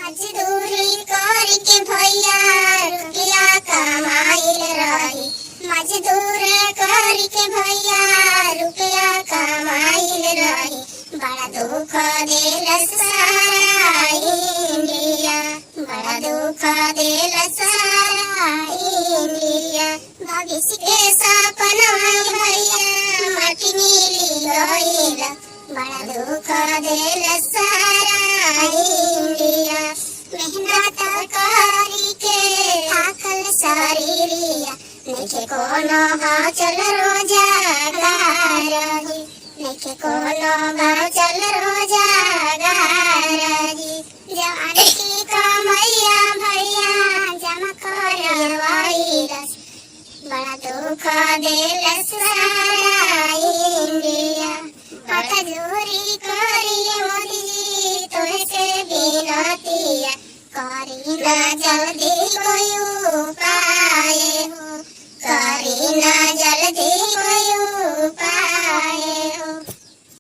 मजदूरी करके भैया रुपया कमाइल रही। मजदूर करके भैया रुपया कमाइल रही। बड़ा दुख देल सारा इंडिया, बड़ा दुख देल सारा इंडिया। भविष्य के सपना भैया माटी मिली गईल, बड़ा दुख देल सारा इंडिया। मेहनत करी के थाकल शरीरिया, नइखे कोनो बाचल रोजगार, नइखे कोनो बाचल रोजगार जी। जवान की कमैया भैया जमा करवाइलस, बड़ा दुख देल सारा इंडिया। हाथ जोरी करिए मोदी जी तोहे से बिनतिया, करी ना जल्दी कोई